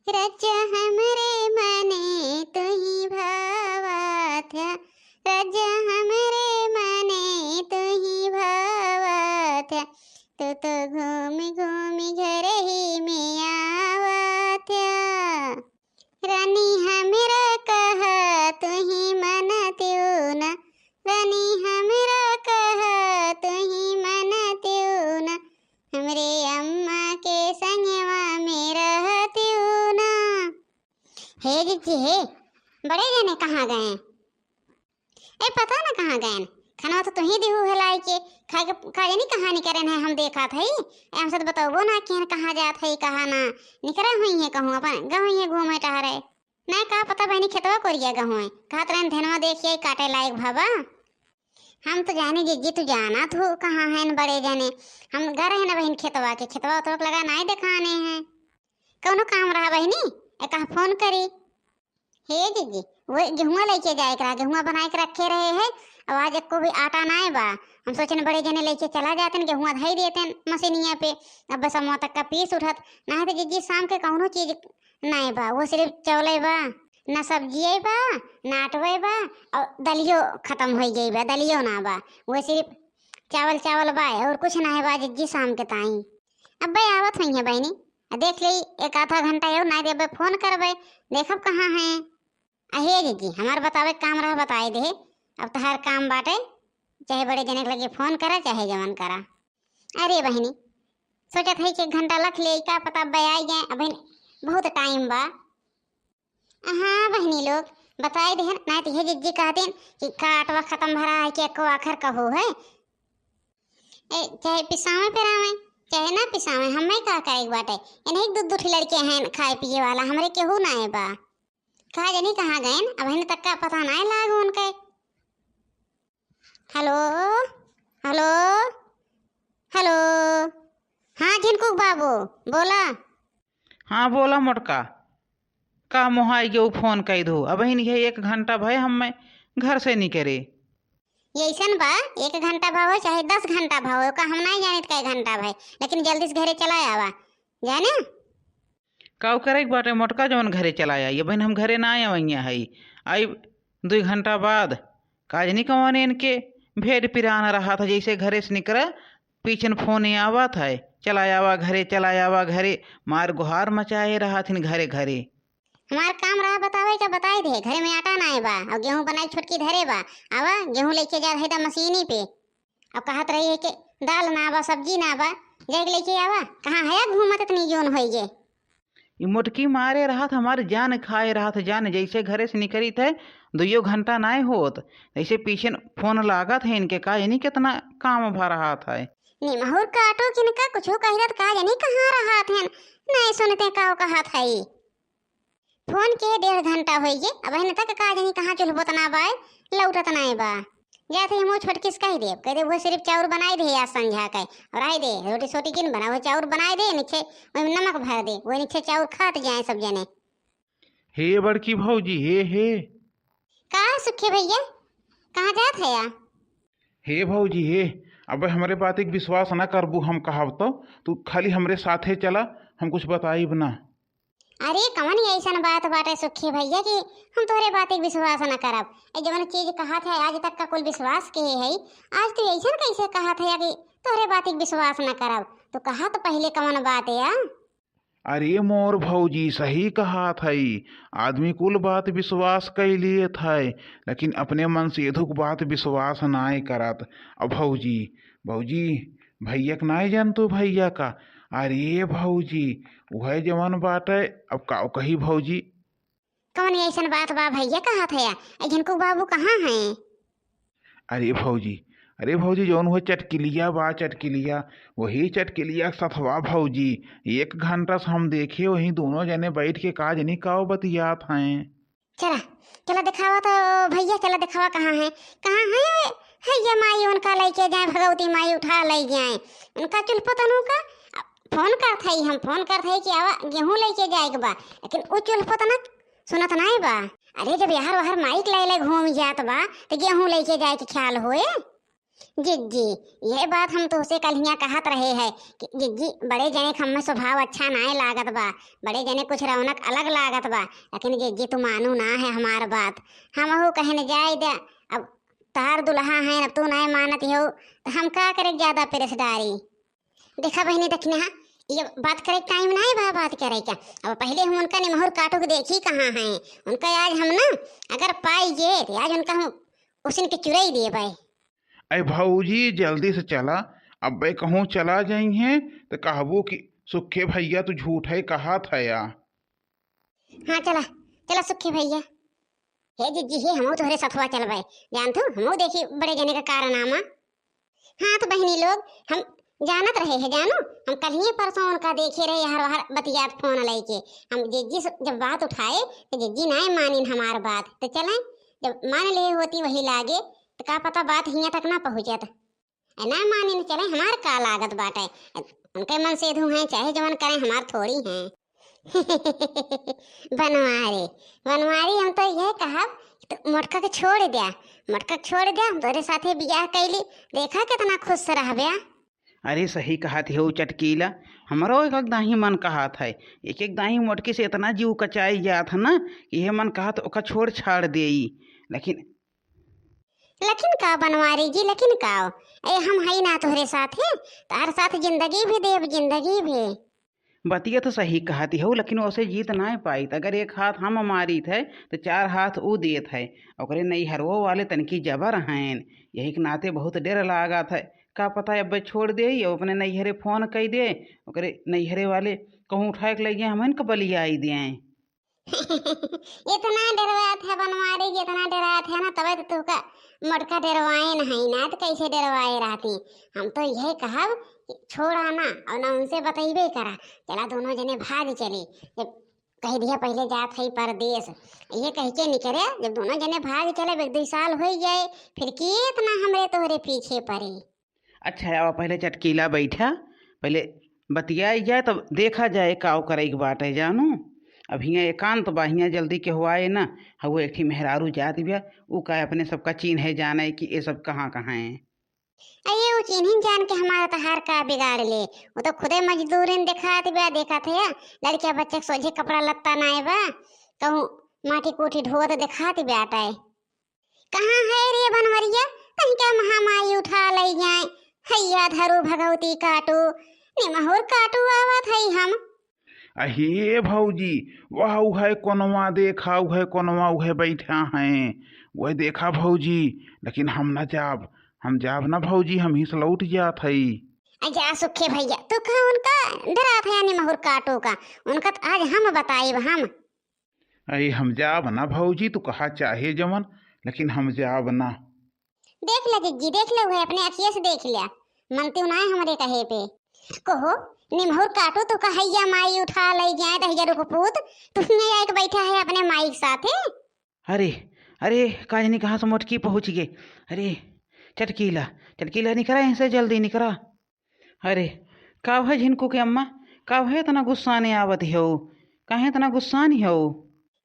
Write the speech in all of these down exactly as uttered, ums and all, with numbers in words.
रज्जा हमरे मने तुही भावाथ्या, रज्जा हमरे मने तुही भावाथ्या, तू तो घूमि घूमि घरही में आवाथ्या। रानी हमरा कहा तुही मनत्यू ना, रानी हमरा कहा तुही मनत्यू ना, हमरे अम्मा के संगवा में रहत्यू ना। हे जिज्जी हे, बड़े जने कहाँ गए? ए, पता न कहाँ गएन। खनवा तो तुही दिहू है लाई के, खाए के, का जानी कहाँ निकरेन है, हम देखत हई। ए, हमसे तो बतौबो ना किहेन कहाँ जात हई, कहाँ ना। निकरे हुइहें कहूँ, अपन गए हुइहें घूमे टहरे। नहीं, का पता बहिनी, खेतवा कोरिया गए हुए। कहत रहेन, "धनवा देखिए, काटे लायक भवा।" हम तो जानी जिज्जी, तू जानत हो कहाँ हैं बड़े जने। हम गए रहे ना बहिन खेतवा के, खेतवा उतवा के लगा नहीं देखाने हैं। कौनो काम रहा बहिनी, ए, कहाँ फोन करी। हे जिज्जी, वो गेहुआ लेके जाए के रहा, गेहुआ बनाए के रखे रहे है, अब आज एको भी आटा नाय बा। हम सोचन बड़े जने लेके चला जातन, गेहुआ धई देतन मशीनिया पे। अब बस अम्मा तक का पीस उठत, ना है तो जिज्जी शाम के कौनो चीज नाय बा, वो सिर्फ चौले बा, ना सब्जिये बा, ना आटवे बा, और दलियो खत्म हो गई बा, दलियो ना बा, वो सिर्फ चावल चावल बा और कुछ ना है बा जिज्जी शाम के ताई। अब्बे आवत हुई है बहिनी, आ देख ले एक आधा घंटा और ना देबे फोन करबे, देखब कहाँ है। अहे जिज्जी, हमार बतावे के काम रहा, बताए दे। अब तहार काम बाटे, चाहे बड़े जने के लगे फोन करा, चाहे जवन करा। अरे बहिनी, सोचत है कि एक घंटा लख ले, का पता अब आई गए। अबहिन बहुत टाइम बा। हाँ बहिनी लोग, बताए दे, ना तो ये जिज्जी कहतीन कि काटवा खत्म भरा है कि एको आखर कहू है। ए, चाहे पिसावे पे रहे, चाहे ना पिसावे, हमें का करे के बाटे। इन्हें एक दो, दो ठे लड़के हैं खाए पिए वाला, हमरे केहू ना है बा। का जानी कहाँ गएन, अबहिन तक का पता नाय लाग उनके। हेलो, हेलो, हेलो। हाँ झिनकुक बाबू, बोला। हाँ बोला मोटका, का मोहाई के ऊ फोन कई दो, अबहिन यह एक घंटा भय हमें घर से निकरे। ये ऐसन बा, एक घंटा भा हो चाहे दस घंटा भा हो, का हम नाय जानित कै घंटा भय, लेकिन जल्दी से घरे चला आवा, जाने। का करे के बाटे मोटका, जवन घरे चला आई? अबहिन हम घरे ना आवइया हई, आई दुई घंटा बाद। का जानी कवन इनके भेद पिरान रहा था, जैसे घरे से निकरा, पीछन फोन आवा था, "चला आवा घरे, चला आवा घरे", मार गुहार मचाए रहा थिन घरे घरे। हमार काम रहा बतावे का, बताई दे, घरे में आटा नाय बा, और गेहूं बनाई छोटकी धरे बा, आवा गेहूं लेके जा रहे था मशीनी पे। अब कहत रही है कि दाल ना बा, सब्जी ना बा, जाके लेके आवा। कहाँ है घूमत इतनी जोन होई गे? ई मोटकी मारे रहत हमार जान खाए रहत जान, जैसे घरे से निकरी थे दुइयो घंटा नाय होत, जैसे पीछे फोन लागत है इनके, का जानी कितना काम भा रहत है। निमहुर काटो किनका कुछ कह रहत, का जानी कहाँ रहत हैं, नहीं सुनते का कहत है। फोन के डेढ़ घंटा होई गे, अबहिन तक का जानी कहाँ चुल्ह पोतना बाय, लौटत नाय बा। जात ही मुँह छोटकी से कह देब, कह देब, "वो सिर्फ चाउर बनाई दे आज संझा के, और आई दे, रोटी सोटी किन बना, वो चाउर बनाई दे, नीचे ओइमे नमक भर दे, वो नीचे चाउर खात जाए सब जने।" हे बड़की भौजी, हे, हे। का है सुखे भैया, कहाँ जात है या? हे भौजी, हे, अब हमरे बात के विश्वास ना करबू, हम कहब तो, तू खाली हमरे साथे चला, हम कुछ बताइब ना। अरे, कवन ऐसन बात बाटे सुखी भैया कि हम तोहरे बात के विश्वास न करब? ए, जवन चीज कहत है, आज तक का कुल विश्वास किहे है, आज तू ऐसन कैसे कहत है कि तोहरे बात के विश्वास न करब? तो कहा तो पहले कवन बात है? अरे मोर भौजी, सही कहत है, आदमी कुल बात विश्वास कइ लिए था, लेकिन अपने मन से एधुक बात विश्वास नाय करत। अब भौजी, भौजी, भैया के नाय जानतू भैया का? अरे भौजी, उहे जवन बाटे, अब का कही भौजी। कौन ऐसन बात बा भैया कहत है? ए झिनकू बाबू कहाँ हैं? अरे भौजी, अरे भौजी, जौन उहे चटकिलिया बा, चटकिलिया, वही चटकिलिया के सथवा भौजी। एक घंटा से हम देखे, वही दोनों जने बैठ के का जनी का बतियात हैं। चला, चला देखावा तो भैया, चला देखावा कहाँ है, कहाँ है? है ये माई, उनका लेके जाए, भगवती माई उठा ले जाए, उनका चुल्ह पोतनू का। फोन करत है, हम फोन करत है कि आवा गेहूं लेके जाए के बा, लेकिन उ चुल्ह पोतना सुनत नाय बा। अरे, जब यार वाहर माइक ले ले घूम जात बा, तो गेहूं लेके जाए के ख्याल होए। जिज्जी, यह बात हम तोहसे कल्हियाँ कहत रहे है कि जिज्जी, बड़े जने क हम्मे स्वभाव अच्छा नाय लागत बा, बड़े जने कुछ रौनक अलग लागत बा, लेकिन जिज्जी तू मानू ना है हमार बात। हमहू कहन जाए दे, अब तहार दुल्हा है, अब तू नाय मानत हो, तो हम का करे ज्यादा प्रेस डारी? देखा बहिनी, देखी ना, ये बात करे टाइम नाय बा, बात करे का। अब पहले हम उनका निमहुर काटो के देखी कहाँ हैं, उनका आज हम ना अगर पाई गए तो आज उनका हम उसिन के चुराई देबे। अरे भौजी, जल्दी से चला, अब्बे कहूँ चला जाई हैं तो कहबो कि सुखे भैया तू झूठे कहा था या। हाँ, चला, चला सुखे भैया। हे जिज्जी, हे हमहू तोहरे सथवा चलबे, जान तू, हमहू देखी बड़े जने का कारनामा। हाँ तो बहिनी लोग, हम जानत रहे हैं जानू, हम कल्हिए परसों उनका देखे रहे हर हर बतियात फोन लइके। हम जिज्जी से जब बात उठाए तो जिज्जी नाय मानिन हमार बात। तो चलें, जब मान ले होती वही लागे, तो का पता बात हियाँ तक ना पहुँचत। ए, ना मानिन, चलें, हमार का लागत बाटे। उनके मन से धू हैं, चाहे जवन करें, हमार थोड़ी हैं। बनवारी, बनवारी, हम तो यह कहब कि तू मोटका के छोड़ द्या, मोटका के छोड़ द्या, हम तोरे साथे बियाह कैली, देखा कितना खुश रहब्या। अरे सही कहत हो चटकीला, हमरो एक एक दाही मन कहत है, एक एक दाही मोटकी से इतना जीव कचाई जात है ना कि यह मन कहत ओका छोड़ छाड़ देई, लेकिन लेकिन का बनवारी जी, लेकिन का? ए, हम हई ना तोहरे साथे, तार साथ जिंदगी भी देब, जिंदगी भी। बतिया तो सही कहती हो, लेकिन ओसे जीत नाय पाइत। अगर एक हाथ हम मारित है, तो चार हाथ ऊ देत है। ओकरे नैहरवो वाले तनकी जबर हैं, यही के नाते बहुत डर लागत है। का पता अब छोड़ दे, या अपने नैहरे फोन कई दे, ओकरे नैहरे वाले कहूँ उठाए के ले जाए, हम इनका बलियाई दें। इतना डरवात है बनवारी जी, इतना डरात है ना, तबे तो तोहका मोटका डरवाए नहीं ना, तो कैसे डरवाए रहती। हम तो यह कहब कि छोड़ा ना, और ना उनसे बतैबे करा, चला दोनों जने भाग चली। जब कह दिया पहले जात है परदेस, ये कह के निकले, जब दोनों जने भाग चले, एक दो साल हो गए, फिर कितना हमरे तोहरे पीछे पड़ी। अच्छा, आवा, पहले चटकीला बैठा, पहले बतियाई जाए, तब देखा जाए का करे के बाटे, जानू। अब हियाँ एकांत बा, हियाँ जल्दी केहू आए ना। हऊ एक ठी मेहरारू जात बिया, ऊ का अपने सबका चीन्हे जाने कि ये सब कहाँ कहाँ हैं। अरे, ऊ चीन्हिन जान के हमारा तहार का बिगाड़ ले, वो तो खुदे मजदूरिन देखात बिया, देखत है, लड़किया बच्चा के सोझे कपड़ा लत्ता नाय बा, कहूँ माटी कूटी ढोत देखात बिया टाए। कहाँ है रे बनवरिया, कहीं का महामाई उठा लई जाए। हैया धरू भगवती काटू, निमहुर काटू आवत है हम। अहे भौजी, वह उहे कोनवा देखा, उहे कोनवा उहे बैठा हैं, वह देखा भौजी, लेकिन हम ना जाब, हम जाब ना भौजी, हम ही से लौट जात हई। आ जा सुखे भैया, तू कहा उनका डरात है निमहुर काटू का, उनका तो आज हम बताइब हम। अरे हम जाब ना भौजी, तू कहा चाहे जवन, लेकिन हम जाब ना। देख ले जिज्जी, देख ले, उहे अपने अखिए से देख लिया, मनती उनाए हमरे कहे पे। कहो, निमहुर काटू तो कहैया माई उठा लई जाए दहिया रुख पूत, तू हियाँ आइके बैठा है अपने माई के साथे। अरे, अरे, का जानी कहाँ से मोटकी पहुँच गए। अरे, चटकीला, चटकीला निकरा यहाँ से, जल्दी निकरा। अरे, का भय झिनकू के अम्मा, का भय इतना गुस्साने आवत हो? काहे इतना गुस्सानी हो?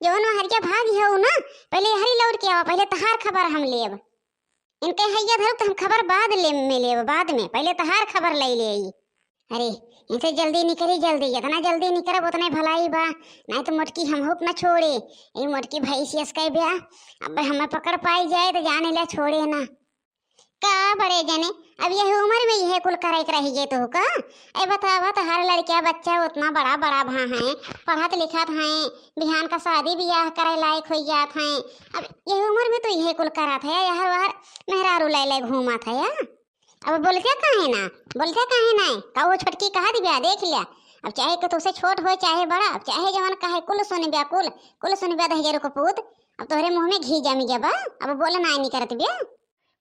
जवन वहरिया भागी हो ना, पहले हरी लौट के आवा, पहले तहार खबर हम लेब। इनके हैया धरब तो हम खबर बाद ले में लेब, बाद में, पहले तहार खबर ले ले आई। अरे, इनसे जल्दी निकरी, जल्दी, जितना जल्दी निकरब उतने भलाई बा, नहीं तो मोटकी हम हुक न छोड़े। ये मोटकी भैंस यस कह ब्या, अब हमें पकड़ पाई जाए तो जाने ला छोड़े ना। का बड़े जने, अब यह उम्र में यह कुल करे के रह गए तो का? ए बतावा, तोहार लड़किया बच्चा उतना बड़ा बड़ा भा हैं, पढ़त लिखत हैं, बिहान का शादी बियाह करे लायक हो जात हैं। अब यह उम्र में तो यह कुल करत है, यह वहर मेहरारू ले ले घूमत है। अब बोलते काहे ना, बोलते काहे ना? का वो छोटकी कहत बिया, देख लिया। अब चाहे के तुसे छोट हो चाहे बड़ा, अब चाहे जवन कहे, कुल सुन ब्या, कुल, कुल सुन ब्या दहिजरू को पूत। अब तोहरे मुँह में घी जम गया बा, अब बोल ना नहीं करत बिया।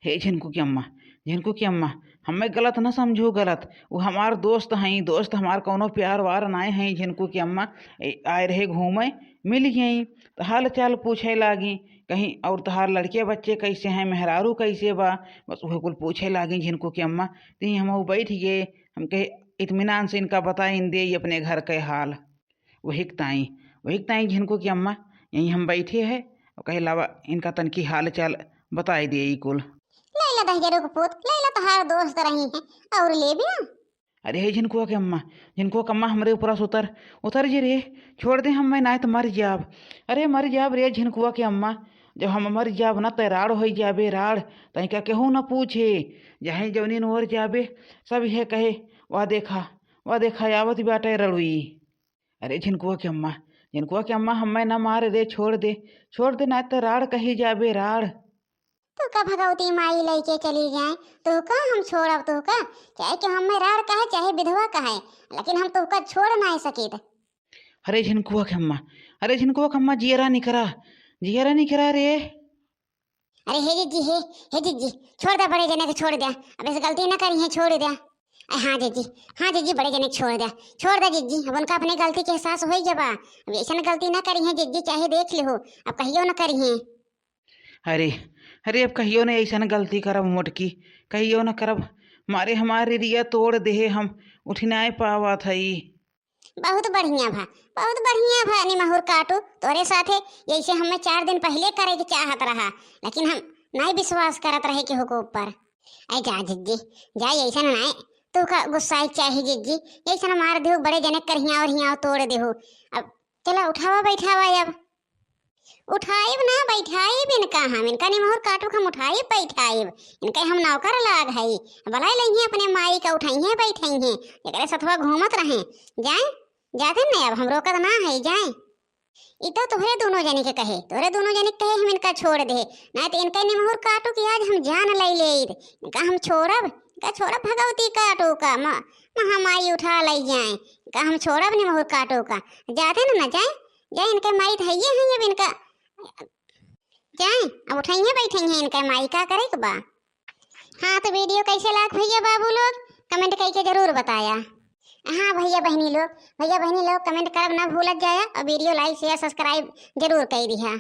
हे झिनकू की अम्मा, झिनकू की अम्मा, हमें गलत न समझू, गलत। वो हमार दोस्त हैं, दोस्त हमार कौनो प्यार वार नाय हैं। झिनकू की अम्मा, ए, आए रहे घूमे, मिल गई, तो हाल चाल पूछे लागी, कहीं और तोहार लड़के बच्चे कैसे हैं, मेहरारू कैसे बा, बस वह कुल पूछे लागी झिनकू की अम्मा। तो हम वो बैठ गए, हम कहे इत्मीनान से इनका बता इन दे अपने घर के हाल। वही ताई, वही ताई झिनकू की अम्मा, यहीं हम बैठे हैं, और कहे लावा इनका तनकी हाल चाल बताई दे ई कुल। ले ला दहिजरू के पूत, ले ला तोहार दोस्त रही है, और ले बिया। अरे हे झिनकुआ के अम्मा, झिनकुआ के अम्मा, हमरे ऊपरा से उतर, उतर जे रे, छोड़ दे हम्मे, नाहीं त मर जाब। अरे मर जाब रे झिनकुआ के अम्मा, जब हम मर जाब ना त राड़ होइ जाबे राड़, तइका केहू न पूछे, जहीं जौनी ओर जाबे, सब इहे कहे, "वाह देखा, वाह देखा, आवत बाटे रड़ुई।" अरे झिनकुआ के अम्मा, झिनकुआ के अम्मा, हम्मे न मार रे, छोड़ दे, छोड़ दे, नाहीं त राड़ कही जाबे राड़। तू का भगवती माई लइके चली जाए, तू का हम छोड़ब तू का? चाहे कि हम्मे राड़ कहे, चाहे विधवा कहे, लेकिन हम तू का छोड़ नाहीं सकित। अरे झिनकुआ के अम्मा, अरे झिनकुआ के अम्मा, जियरा निकरा, जियरा निकरा रे। अरे हे जिज्जी, हे, हे जिज्जी, छोड़ द्या बड़े जने के, छोड़ द्या, अब ऐसे गलती न करिहैं, छोड़ द्या। अरे हाँ जिज्जी, हाँ जिज्जी, बड़े जने के छोड़ द्या, छोड़ द्या जिज्जी, अब उनका अपने गलती के एहसास होइ गवा, अब ऐसन गलती न करिहैं जिज्जी, चाहे देख लिहो, अब कहियो न करिहैं। अरे, अरे, अब कहियो न ऐसन गलती करब मोटकी, कहियो न करब। मारे हमार रिरिया तोड़ देहे, हम उठि नाहीं पावत हई। बहुत बढ़िया भा, बहुत बढ़िया भा निमहुर काटू, तोरे साथे यैसे हम्मे चार दिन पहिले करे के चाहत रहा, लेकिन हम नाहीं विश्वास करत रहे केहू के ऊपर। ऐ जा जिज्जी, जा, ऐसन नाहीं तू का गुस्साए के चाही जिज्जी, ऐसन मार देहू, बड़े जने कर हियाव और हियाव तोड़ देहू। अब चला उठावा बैठावा अब। उठाइब ना बैठाइब इनका हम, इनका निमहुर काटू का हम उठाइब बैठाइब, इनका हम नौकर लाग हई, बलाए लइहें अपने माई का, उठइहें बैठइहें, एकरे सथवा घूमत रहें। जाए, जाते न अब हम रोकत ना हई, जाए। ई तो तोहरे दोनों जने के कहे, तोहरे दोनों जने के कहे हम इनका छोड़ दे, नाहीं त इनका निमहुर काटू की आज हम जान लइ लेइत। इनका हम छोड़ब, इनका छोड़ब भगवती काटू का, म-, महामाई उठा लइ जाए, इनका हम छोड़ब निमहुर काटू का। जाते न, न जाए, जाए, इनके माई त हइये हैं अब इनका, जाए, अब उठइहें बैठइहें इनके माई, का करे के बा। हाँ, तो video कैसे लाग भैया बाबू लोग, comment कइके जरूर बताया। हाँ भैया बहिनी लोग, भैया बहिनी लोग comment करब ना भूलत जाया और video like, share, subscribe जरूर कइ दिहा।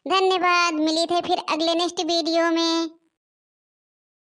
धन्यवाद, मिलित है फिर अगले next video में।